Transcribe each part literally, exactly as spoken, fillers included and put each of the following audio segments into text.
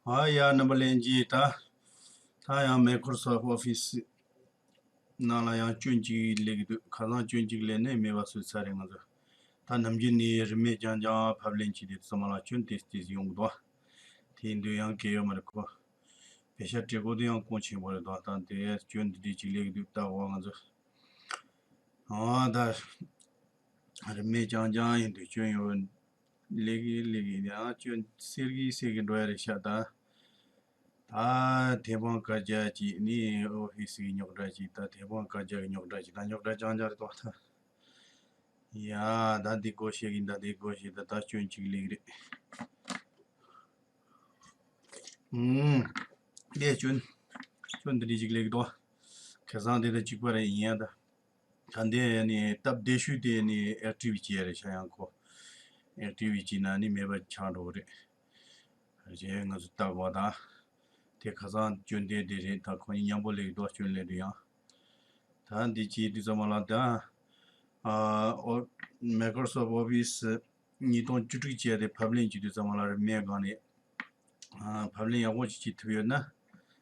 ཨ་ཡ། རྣམ་པ་ལྷན་རྒྱས། ད་ད་ཡང་Microsoft Office ནང་ལ་ཡང་སྐྱོན་གཅིག་སླེབས་ཀྱི་འདུག་ཁ་སང་སྐྱོན་གཅིག་སླེབས་ནས་མེད་པ་བཟོས་ཚར་རེད་ང་ཚོ། ད་ནམ་རྒྱུན་ནས་རིན་མེད་རྐྱང་རྐྱང་ཕབ་ལེན་བྱས་ཏེ་ཚང་མ་ལ་སྐྱོན་ཏོག་ཙམ་ཡོང་གི་འདུག་དེ་ཡིན་དུས་ཡང་གལ་ཡོད་མ་རེད་ཁོ། པེ་ཤ་སྤྲད་དགོས་དུས་ཡང་གོང་ཆེན་པོ་རེད་འདུག་ད་དེ་སྐྱོན་འདི་འདྲ་གཅིག་སླེབས་ཀྱི་འདུག་ལྟ་དགོས་ང་ཚོ། ཨ་ད། རིན་མེད་རྐྱང་རྐྱང་ཡིན་དུས་སྐྱོན་ཡོད། ལེགས་ཀྱི་ལེགས་ཀྱི་ཡང་སྐྱོན་སེལ་གྱི་སེལ་གྱི་འགྲོ་ཡ་རེད་ཤག་ད། ད་དེ་དཔང་བཀའ་རྒྱ་གཅིག་ནི་ཨོ་ཕི་སི་གི་རྙོག་དྲ་གཅིག་ད་དེ་དཔང་བཀའ་རྒྱ་གི་རྙོག་དྲ་གཅིག་ད་རྙོག་དྲ་རྐྱང་རྐྱང་རེད་དོ་ད། ཡ་ད་འདི་སྒོ་ཕྱེ་གི་ད་འདི་སྒོ་ཕྱེ་ད་ད་སྐྱོན་གཅིག་ལེགས་རེད། ཨུམ། ལས་སྐྱོན། སྐྱོན་འདི་འདྲ་ཅིག་ལེགས་འདུག་ཁ་སང་དེ་དང་གཅིག་པ་རེད་ཡིན་ཡ་ད། ད་འདི་ནི་སྟབས་བདེ་ཤོས་དེ་ནི་ཨེག་ཊི་ཝི་བྱས་རེད་ཤག་ཡང་ཁོ། ཨེག་ཊི་ཝི་བྱས་ན་ནི་མེད་པ་ཆགས་འགྲོ་གི་རེད། རྗེས་ང་ཚོ་ལྟ་དགོས་པ་དང་། དེ་ཁ་སང་སྐྱོན་དེ་དེ་རེད་ད་ཁོ་གཉིས་མཉམ་པོ་ལེགས་འདུག་སྐྱོན་ལེགས་འདུག་ཡང་། ད་འདི་བྱས་དུས་ཙམ་པ་ལ་ད། ཨ། ཨོ། Microsoft Office ཉིས་སྟོང་བཅུ་དྲུག་བྱས་ཏེ་ཕབ་ལེན་བྱེད་དུས་ཙམ་པ་ལ་རིན་མེད་སྒང་ནས། ཨ། ཕབ་ལེན་ཡག་པོ་ཅིག་བྱེད་ཐུབ་ཡོད་ན།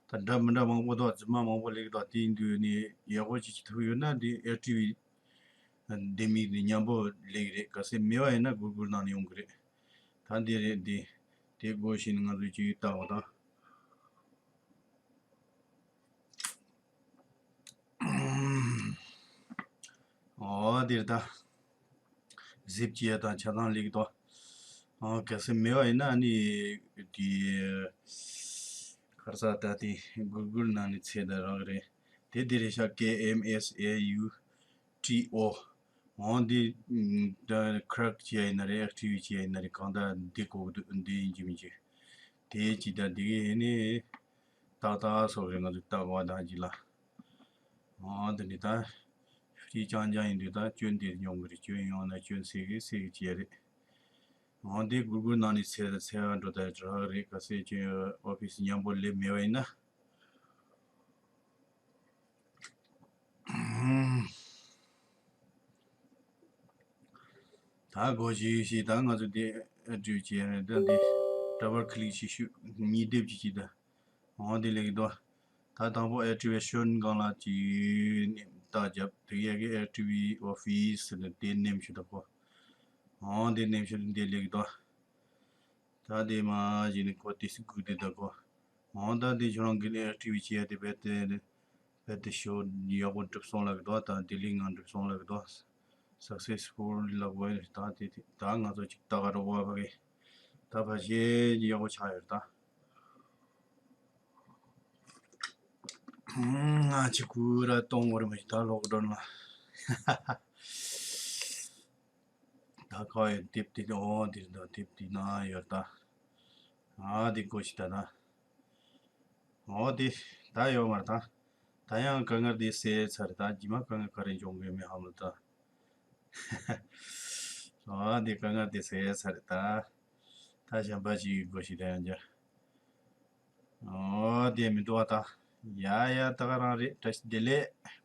ད་འདྲ་མི་འདྲ་མང་པོ་འདུག་རྫུན་མ་མང་པོ་སླེབས་འདུག་དེ་ཡིན་དུས་ནི་ཡག་པོ་ཅིག་བྱེད་ཐུབ་ཡོད་ན་དེ་ཨེག་ཊི་ཝི་ལྡེ་མིག་དེ་མཉམ་པོ་ལེགས་རེད། གལ་སྲིད་མེད་པ་ཡིན་ན་གུ་གུལ་ནང་ནས་ཡོང་གི་རེད། ད་འདི་རེད་འདི། དེ་སྒོ་ཕྱེ་ནས་ང་ཚོས་ཅིག་ལྟ་བ་དང་། ཨོ་དེར་ད། གཟིབ་ཅི་ཡ་དང་ཆ་ཚང་ལེགས་དོ། ཨོ་གལ་སྲིད་མེད་པ་ཡིན་ན་ནི། དེ། ཁར་ས་ད་དེ་གུ་གུལ་ནང་ནས་ཚད་ད་རག་རེད། དེ་དེ་རེད་ཤག་ཀེ་ཨེམ་ཨེས་ཨེ་ཡུ་ཊི་ཨོ། འོང་འདི། ད་ཁྲེག་བྱས་ཡིན་ན་རེད་ཨེག་ཊི་ཝི་བྱས་ཡིན་ན་རེད་གང་ལྟར་འདི་གོ་གི་འདུག་འདི་ཡིན་གྱི་མིན་གྱི། དེ་ཅི་ད་འདི་གི་ཡིན་ནི། ཏག་ཏག་སོགས་རེད་ང་ཚོ་ལྟ་དགོས་པ་དང་ཅི་ལ། འོང་འདི་འདི་ད། ཧྲི་ཅང་ཅང་ཡིན་དུས་ད་སྐྱོན་དེ་ཡོང་གི་རེད་སྐྱོན་ཡོང་ན་སྐྱོན་སེལ་གི་སེལ་གི་བྱས་རེད། འོང་འདི་གུ་གུལ་ནང་ནས་ཚད་ད་ཚད་པ་འགྲོ་ད་རག་རེད་གལ་སྲིད་ཁྱོད་ཨོ་ཕི་སི་མཉམ་པོ་སླེབས་མེད་པ་ཡིན་ན། ད་སྒོ་ཕྱེ་ཞིག་ད་ང་ཚོ་འདི་ཨེག་ཊི་ཝི་བྱས་རེད་ད་འདི་ཌབ་བལ་ཀི་ལིག་ཞིག་ཞུ་གཉིས་ལྡེབ་ཅིག་ཅིག་ད། འོ་འདི་ལེགས་འདུག་ད་དང་པོ་ཨེག་ཊི་ཝི་ཤོན་སྒང་ལ་ཅིག་རྟགས་རྒྱབ་དེ་ཡ་གི་ཨེག་ཊི་ཝི་ཨོ་ཕི་སི་ཟེར་ནས་དེ་ནེམ་ཞིག་ད་གོ་འོ་འདི་ནེམ་ཞིག་འདི་ལེགས་འདུག་ད་དེ་མ་གཞི་ནས་ཁོ་དེ་སི་གུག་དེ་ད་གོ་འོ་ད་དེ་ཁྱོད་རང་གི་ཨེག་ཊི་ཝི་བྱས་ཏེ་བེད་དེ་བེད་དེ་ཤོ་ཡག་པོ་འགྲུབ་སོང་ལབ་གི་འདུག་ད་དེ་ལིང་ང་འགྲུབ་སོང་ལབ་གི་འདུག་སག་སེ་སི་ཕུལ་ལབ་དགོས་ད་དེ་ད་ང་ཚོ་ཅིག་ད་ག་རོ་བ་བ་གི་ད་ཕ་ཤེ་ཡག་པོ་ཆགས་ཡོད་ད། ང་ཅི་ཀུ་ར་གཏོང་བར་མི་ད་ལོག་འགྲོ་ན། ད་ཁ་ཡོད་དེབ་དེ་ཨོ་དེ་ད་དེབ་དེ་ན་ཡོད་ད། ཨ་དེ་གོ་ཤི་ད་ད། ཨོ་དེ་ད་ཡོད་མར་ད། ད་ཡང་དཀའ་ངལ་དེ་སེལ་ཚར་ད་ཇི་མ་དཀའ་ངལ་ག་རེ་འབྱུང་གི་མི་ཧ་མ་ད། ཨོ་དེ་དཀའ་ངལ་དེ་སེལ་ཚར་ད། ད་གཞན་པ་ཅིག་གོ་ཤི་ད་ཡང་ཇ། ཨོ་དེ་མི་འདུག་བ་ད། ཡ་ཡ་ད་ག་རང་རེད་བཀྲ་ཤིས་བདེ་ལེགས།